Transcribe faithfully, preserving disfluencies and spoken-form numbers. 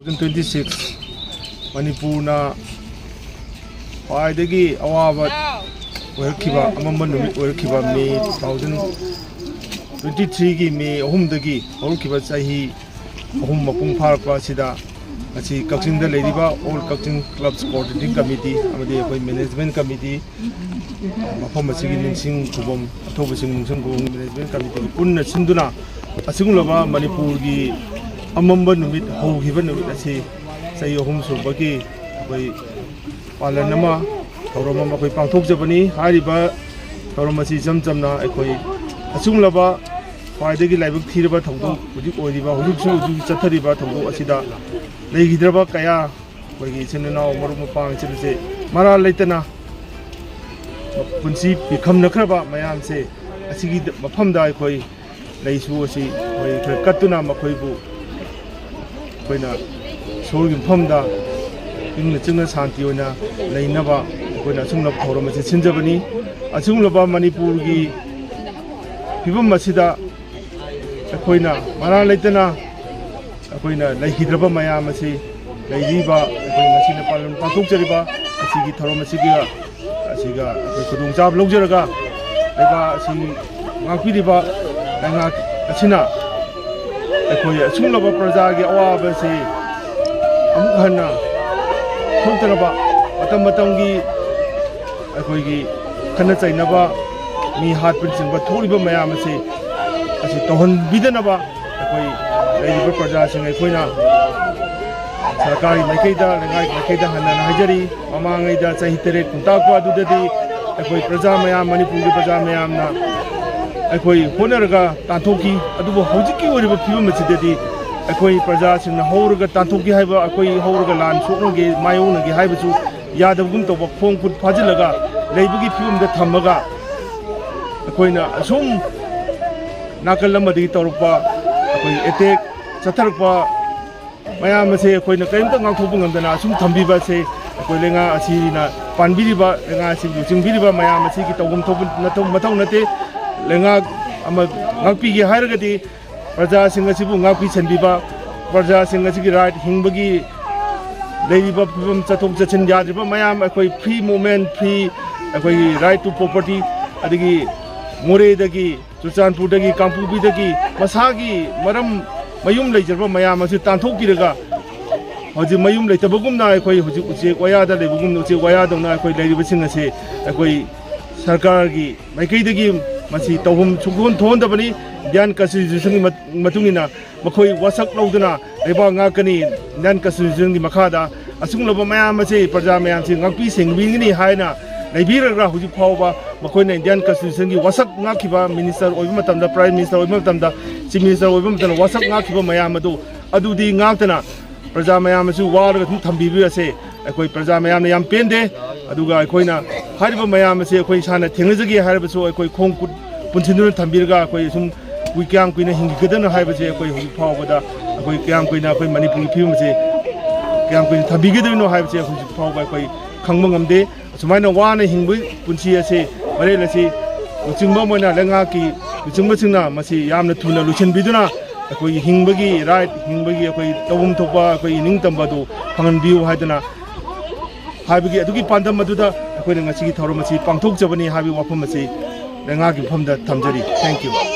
Two thousand twenty six ꯃꯅꯤꯄꯨꯔꯅ ꯈ꯭ꯋꯥꯏꯗꯒꯤ ꯑꯋꯥꯕ ꯑꯣꯏꯔꯛꯈꯤꯕ, ꯑꯃꯝꯕ ꯅꯨꯃꯤꯠ ꯑꯣꯏꯔꯛꯈꯤꯕ ꯃꯦ ꯇꯨ ꯊꯥꯎꯖꯟ ꯇ꯭ꯋꯦꯟꯇꯤ ꯊ꯭ꯔꯤꯒꯤ ꯃꯦ ꯑꯍꯨꯝꯗꯒꯤ ꯍꯧꯔꯛꯈꯤꯕ ꯆꯍꯤ ꯑꯍꯨꯝ ꯃꯄꯨꯡ ꯐꯥꯔꯛꯄ ꯑꯁꯤꯗ, ꯉꯁꯤ ꯀꯛꯆꯤꯡꯗ ꯂꯩꯔꯤꯕ All Kachin Clubs Coordinating Committee ꯑꯃꯗꯤ ꯑꯩꯈꯣꯏ Management Committee, ꯃꯐꯝ ꯑꯁꯤꯒꯤ ꯅꯤꯡꯁꯤꯡ ꯈꯨꯕꯝ, ꯑꯊꯧꯕꯁꯤꯡ ꯅꯤꯡꯁꯤꯡ ꯈꯨꯕꯝꯒꯤ Management Committee ꯄꯨꯟꯅ ꯁꯤꯟꯗꯨꯅ, ꯑꯁꯤꯒꯨꯝꯂꯕ ꯃꯅꯤꯄꯨꯔꯒꯤ ꯑꯃꯝꯕ ꯅꯨꯃꯤꯠ ꯍꯧꯈꯤꯕ ꯅꯨꯃꯤꯠ ꯑꯁꯤ ꯆꯍꯤ ꯑꯍꯨꯝ ꯁꯨꯕꯒꯤ ꯑꯩꯈꯣꯏ ꯄꯥꯂꯟ ꯑꯃ, ꯊꯧꯔꯝ ꯑꯃ ꯑꯩꯈꯣꯏ ꯄꯥꯡꯊꯣꯛꯆꯕꯅꯤ꯫ ꯍꯥꯏꯔꯤꯕ ꯊꯧꯔꯝ ꯑꯁꯤ ꯏꯆꯝ ꯆꯝꯅ ꯑꯩꯈꯣꯏ ꯑꯁꯤꯒꯨꯝꯂꯕ ꯈ꯭ꯋꯥꯏꯗꯒꯤ ꯂꯥꯏꯕꯛ ꯊꯤꯔꯕ ꯊꯧꯗꯣꯛ, ꯍꯧꯖꯤꯛ ꯑꯣꯏꯔꯤꯕ, ꯍꯧꯖꯤꯛꯁꯨ ꯍꯧꯖꯤꯛ ꯆꯠꯊꯔꯤꯕ ꯊꯧꯗꯣꯛ ꯑꯁꯤꯗ ꯂꯩꯈꯤꯗ꯭ꯔꯕ ꯀꯌꯥ, ꯑꯩꯈꯣꯏꯒꯤ ꯏꯆꯤꯟ ꯏꯅꯥꯎ ꯃꯔꯨꯞ ꯃꯄꯥꯡ ꯏꯆꯤꯜ ꯏꯆꯦ ꯃꯔꯥ ꯂꯩꯇꯅ ꯄꯨꯟꯁꯤ ꯄꯤꯈꯝꯅꯈ꯭ꯔꯕ ꯃꯌꯥꯝꯁꯦ, ꯑꯁꯤꯒꯤ ꯃꯐꯝꯗ ꯑꯩꯈꯣꯏ ꯂꯩꯁꯨ ꯑꯁꯤ ꯑꯩꯈꯣꯏ ꯈꯔ ꯀꯠꯇꯨꯅ ꯃꯈꯣꯏꯕꯨ ꯑꯩꯈꯣꯏꯅ ꯏꯁꯣꯔꯒꯤ ꯃꯐꯝꯗ ꯏꯪꯅ ꯆꯤꯛꯅ ꯁꯥꯟꯇꯤ ꯑꯣꯏꯅ ꯂꯩꯅꯕ ꯑꯩꯈꯣꯏꯅ ꯑꯁꯨꯝꯅ ꯊꯧꯔꯝ ꯑꯁꯤ ꯁꯤꯟꯖꯕꯅꯤ꯫ ꯑꯁꯤꯒꯨꯝꯂꯕ ꯃꯅꯤꯄꯨꯔꯒꯤ ꯐꯤꯕꯝ ꯑꯁꯤꯗ ꯑꯩꯈꯣꯏꯅ ꯃꯔꯥ ꯂꯩꯇꯅ ꯑꯩꯈꯣꯏꯅ ꯂꯩꯈꯤꯗ꯭ꯔꯕ ꯃꯌꯥꯝ ꯑꯁꯤ, ꯂꯩꯔꯤꯕ ꯑꯩꯈꯣꯏ ꯉꯁꯤꯅ ꯄꯥꯂꯟ ꯄꯥꯡꯊꯣꯛꯆꯔꯤꯕ ꯑꯁꯤꯒꯤ ꯊꯧꯔꯝ ꯑꯁꯤꯒ, ꯑꯁꯤꯒ ꯑꯩꯈꯣꯏ ꯈꯨꯗꯣꯡꯆꯥꯕ ꯂꯧꯖꯔꯒ, ꯂꯩꯕꯥꯛ ꯑꯁꯤ ꯉꯥꯛꯄꯤꯔꯤꯕ ꯂꯩꯉꯥꯛ ꯑꯁꯤꯅ ꯑꯩꯈꯣꯏ ꯑꯁꯤꯒꯨꯝꯂꯕ ꯄ꯭ꯔꯖꯥꯒꯤ ꯑꯋꯥꯕꯁꯤ ꯑꯃꯨꯛ ꯍꯟꯅ ꯊꯣꯛꯇꯅꯕ, ꯃꯇꯝ ꯃꯇꯝꯒꯤ ꯑꯩꯈꯣꯏꯒꯤ ꯈꯠꯅ ꯆꯩꯅꯕ, ꯃꯤ ꯍꯥꯠꯄꯅꯆꯤꯡꯕ ꯊꯣꯛꯂꯤꯕ ꯃꯌꯥꯝ ꯑꯁꯤ, ꯑꯁꯤ ꯇꯧꯍꯟꯕꯤꯗꯅꯕ ꯑꯩꯈꯣꯏ ꯂꯩꯔꯤꯕ ꯄ꯭ꯔꯖꯥꯁꯤꯡ ꯑꯩꯈꯣꯏꯅ ꯁꯔꯀꯥꯔꯒꯤ ꯃꯥꯏꯀꯩꯗ, ꯂꯩꯉꯥꯛꯀꯤ ꯃꯥꯏꯀꯩꯗ ꯍꯟꯅ ꯍꯟꯅ ꯍꯥꯏꯖꯔꯤ꯫ ꯃꯃꯥꯡꯉꯩꯗ ꯆꯍꯤ ꯇꯔꯦꯠ ꯈꯨꯟꯇꯥꯛꯄ ꯑꯗꯨꯗꯗꯤ ꯑꯩꯈꯣꯏ ꯄ꯭ꯔꯖꯥ ꯃꯌꯥꯝ, ꯃꯅꯤꯄꯨꯔꯒꯤ ꯄ꯭ꯔꯖꯥ ꯃꯌꯥꯝꯅ ꯑꯩꯈꯣꯏ ꯍꯣꯠꯅꯔꯒ ꯇꯥꯟꯊꯣꯛꯈꯤ꯫ ꯑꯗꯨꯕꯨ ꯍꯧꯖꯤꯛꯀꯤ ꯑꯣꯏꯔꯤꯕ ꯐꯤꯕꯝ ꯑꯁꯤꯗꯗꯤ ꯑꯩꯈꯣꯏ ꯄ꯭ꯔꯖꯥꯁꯤꯡꯅ ꯍꯧꯔꯒ ꯇꯥꯟꯊꯣꯛꯈꯤ ꯍꯥꯏꯕ, ꯑꯩꯈꯣꯏ ꯍꯧꯔꯒ ꯂꯥꯟ ꯁꯣꯛꯅꯒꯦ, ꯃꯥꯌꯣꯛꯅꯒꯦ ꯍꯥꯏꯕꯁꯨ ꯌꯥꯗꯕꯒꯨꯝ ꯇꯧꯕ, ꯈꯣꯡ ꯈꯨꯠ ꯐꯥꯖꯤꯜꯂꯒ ꯂꯩꯕꯒꯤ ꯐꯤꯕꯝꯗ ꯊꯝꯃꯒ ꯑꯩꯈꯣꯏꯅ ꯑꯁꯨꯝ ꯅꯥꯀꯜ ꯑꯃꯗꯒꯤ ꯇꯧꯔꯛꯄ ꯑꯩꯈꯣꯏ ꯑꯦꯇꯦꯛ ꯆꯠꯊꯔꯛꯄ ꯃꯌꯥꯝ ꯑꯁꯦ ꯑꯩꯈꯣꯏꯅ ꯀꯔꯤꯝꯇ ꯉꯥꯛꯊꯣꯛꯄ ꯉꯝꯗꯅ ꯑꯁꯨꯝ ꯊꯝꯕꯤꯕ ꯑꯁꯦ, ꯑꯩꯈꯣꯏ ꯂꯩꯉꯥꯛ ꯑꯁꯤꯅ ꯄꯥꯟꯕꯤꯔꯤꯕ ꯂꯩꯉꯥꯛ ꯑꯁꯤꯕꯨ ꯂꯨꯆꯤꯡꯕꯤꯔꯤꯕ ꯃꯌꯥꯝ ꯑꯁꯤꯒꯤ ꯇꯧꯐꯝ ꯊꯣꯛꯄ ꯅꯠꯇ-, ꯃꯊꯧ ꯅꯠꯇꯦ꯫ ꯂꯩꯉꯥꯛ ꯑꯃ ꯉꯥꯛꯄꯤꯒꯦ ꯍꯥꯏꯔꯒꯗꯤ ꯄ꯭ꯔꯖꯥꯁꯤꯡ ꯑꯁꯤꯕꯨ ꯉꯥꯛꯄꯤ ꯁꯦꯟꯕꯤꯕ, ꯄ꯭ꯔꯖꯥꯁꯤꯡ ꯑꯁꯤꯒꯤ ꯔꯥꯏꯠ ꯍꯤꯡꯕꯒꯤ ꯂꯩꯔꯤꯕ ꯐꯤꯕꯝ, ꯆꯠꯊꯣꯛ ꯆꯠꯁꯤꯟ ꯌꯥꯗ꯭ꯔꯤꯕ ꯃꯌꯥꯝ, ꯑꯩꯈꯣꯏ ꯐ꯭ꯔꯤ ꯃꯨꯚꯃꯦꯟ, ꯐ꯭ꯔꯤ, ꯑꯩꯈꯣꯏꯒꯤ ꯔꯥꯏꯠ ꯇꯨ ꯄ꯭ꯔꯣꯄꯔꯇꯤ, ꯑꯗꯒꯤ ꯃꯣꯔꯦꯗꯒꯤ, ꯆꯨꯔꯆꯥꯟꯄꯨꯔꯗꯒꯤ, ꯀꯥꯡꯄꯣꯛꯄꯤꯗꯒꯤ ꯃꯁꯥꯒꯤ ꯃꯔꯝ ꯃꯌꯨꯝ ꯂꯩꯖꯔꯕ ꯃꯌꯥꯝ ꯑꯁꯤ ꯇꯥꯟꯊꯣꯛꯄꯤꯔꯒ, ꯍꯧꯖꯤꯛ ꯃꯌꯨꯝ ꯂꯩꯇꯕꯒꯨꯝꯅ, ꯑꯩꯈꯣꯏ ꯍꯧꯖꯤꯛ ꯎꯆꯦꯛ ꯋꯥꯌꯥꯗ ꯂꯩꯕꯒꯨꯝꯅ, ꯎꯆꯦꯛ ꯋꯥꯌꯥꯗꯧꯅ ꯑꯩꯈꯣꯏ ꯂꯩꯔꯤꯕꯁꯤꯡ ꯑꯁꯤ ꯑꯩꯈꯣꯏ ꯁꯔꯀꯥꯔꯒꯤ ꯃꯥꯏꯀꯩꯗꯒꯤ ꯃꯁꯤ ꯇꯧꯐꯝ ꯁꯨꯡꯊꯣꯟ ꯊꯣꯛꯍꯟꯗꯕꯅꯤ꯫ ꯏꯟꯗꯤꯌꯥꯟ ꯀꯟꯁꯇꯤꯇ꯭ꯌꯨꯁꯟꯒꯤ ꯃꯠ-, ꯃꯇꯨꯡ ꯏꯟꯅ ꯃꯈꯣꯏ ꯋꯥꯁꯛ ꯂꯧꯗꯨꯅ ꯂꯩꯕꯥꯛ ꯉꯥꯛꯀꯅꯤ꯫ ꯏꯟꯗꯤꯌꯥꯟ ꯀꯟꯁꯇꯤꯇ꯭ꯌꯨꯁꯟꯒꯤ ꯃꯈꯥꯗ ꯑꯁꯤꯒꯨꯝꯂꯕ ꯃꯌꯥꯝ ꯑꯁꯤ ꯄ꯭ꯔꯖꯥ ꯃꯌꯥꯝꯁꯤ ꯉꯥꯛꯄꯤ ꯁꯦꯟꯕꯤꯒꯅꯤ ꯍꯥꯏꯅ ꯂꯩꯕꯤꯔꯒ, ꯍꯧꯖꯤꯛ ꯐꯥꯎꯕ ꯃꯈꯣꯏꯅ ꯏꯟꯗꯤꯌꯥꯟ ꯀꯟꯁꯇꯤꯇ꯭ꯌꯨꯁꯟꯒꯤ ꯋꯥꯁꯛ ꯉꯥꯛꯈꯤꯕ, ꯃꯤꯅꯤꯁꯇꯔ ꯑꯣꯏꯕ ꯃꯇꯝꯗ, ꯄ꯭ꯔꯥꯏꯝ ꯃꯤꯅꯤꯁꯇꯔ ꯑꯣꯏꯕ ꯃꯇꯝꯗ, ꯆꯤꯐ ꯃꯤꯅꯤꯁꯇꯔ ꯑꯣꯏꯕ ꯃꯇꯝꯗ ꯋꯥꯁꯛ ꯉꯥꯛꯈꯤꯕ ꯃꯌꯥꯝ ꯑꯗꯨ, ꯑꯗꯨꯗꯤ ꯉꯥꯛꯇꯅ ꯄ꯭ꯔꯖꯥ ꯃꯌꯥꯝ ꯑꯁꯤ ꯋꯥꯔꯒ ꯑꯗꯨꯝ ꯊꯝꯕꯤꯕ ꯑꯁꯦ ꯑꯩꯈꯣꯏ ꯄ꯭ꯔꯖꯥ ꯃꯌꯥꯝꯅ ꯌꯥꯝ ꯄꯦꯟꯗꯦ꯫ ꯑꯗꯨꯒ ꯑꯩꯈꯣꯏꯅ ꯍꯥꯏꯔꯤꯕ ꯃꯌꯥꯝ ꯑꯁꯦ ꯑꯩꯈꯣꯏ ꯏꯁꯥꯅ ꯊꯦꯡꯅꯖꯒꯦ ꯍꯥꯏꯔꯕꯁꯨ, ꯑꯩꯈꯣꯏ ꯈꯣꯡ ꯈꯨꯠ ꯄꯨꯟꯁꯤꯟꯗꯨꯅ ꯊꯝꯕꯤꯔꯒ, ꯑꯩꯈꯣꯏ ꯁꯨꯝ ꯀꯨꯏ-, ꯀꯌꯥꯝ ꯀꯨꯏꯅ ꯍꯤꯡꯈꯤꯒꯗꯕꯅꯣ ꯍꯥꯏꯕꯁꯦ ꯑꯩꯈꯣꯏ ꯍꯧꯖꯤꯛ ꯐꯥꯎꯕꯗ ꯑꯩꯈꯣꯏ ꯀꯌꯥꯝ ꯀꯨꯏꯅ ꯑꯩꯈꯣꯏ ꯃꯅꯤꯄꯨꯔꯒꯤ ꯐꯤꯕꯝ ꯑꯁꯦ ꯀꯌꯥꯝ ꯀꯨꯏꯅ ꯊꯝꯕꯤꯒꯗꯣꯏꯅꯣ ꯍꯥꯏꯕꯁꯦ ꯍꯧꯖꯤꯛ ꯐꯥꯎꯕ ꯑꯩꯈꯣꯏ ꯈꯪꯕ ꯉꯝꯗꯦ꯫ ꯑꯁꯨꯃꯥꯏꯅ ꯋꯥꯅ ꯍꯤꯡꯕꯒꯤ ꯄꯨꯟꯁꯤ ꯑꯁꯤ, ꯃꯔꯦꯜ ꯑꯁꯤ ꯂꯨꯆꯤꯡꯕ ꯑꯃ ꯑꯣꯏꯅ ꯂꯩꯉꯥꯛꯀꯤ ꯂꯨꯆꯤꯡꯕꯁꯤꯡꯅ ꯃꯁꯤ ꯌꯥꯝꯅ ꯊꯨꯅ ꯂꯣꯏꯁꯤꯟꯕꯤꯗꯨꯅ, ꯑꯩꯈꯣꯏꯒꯤ ꯍꯤꯡꯕꯒꯤ ꯔꯥꯏꯠ, ꯍꯤꯡꯕꯒꯤ ꯑꯩꯈꯣꯏ ꯇꯧꯐꯝ ꯊꯣꯛꯄ ꯑꯩꯈꯣꯏꯒꯤ ꯅꯤꯡꯇꯝꯕ ꯑꯗꯨ ꯐꯪꯍꯟꯕꯤꯌꯨ ꯍꯥꯏꯗꯅ ꯍꯥꯏꯕꯒꯤ ꯑꯗꯨꯒꯤ ꯄꯥꯟꯗꯝ ꯑꯗꯨꯗ ꯑꯩꯈꯣꯏꯅ ꯉꯁꯤꯒꯤ ꯊꯧꯔꯝ ꯑꯁꯤ ꯄꯥꯡꯊꯣꯛꯆꯕꯅꯤ ꯍꯥꯏꯕꯒꯤ ꯋꯥꯐꯝ ꯑꯁꯤ ꯂꯩꯉꯥꯛꯀꯤ ꯃꯐꯝꯗ ꯊꯝꯖꯔꯤ꯫ Thank you꯫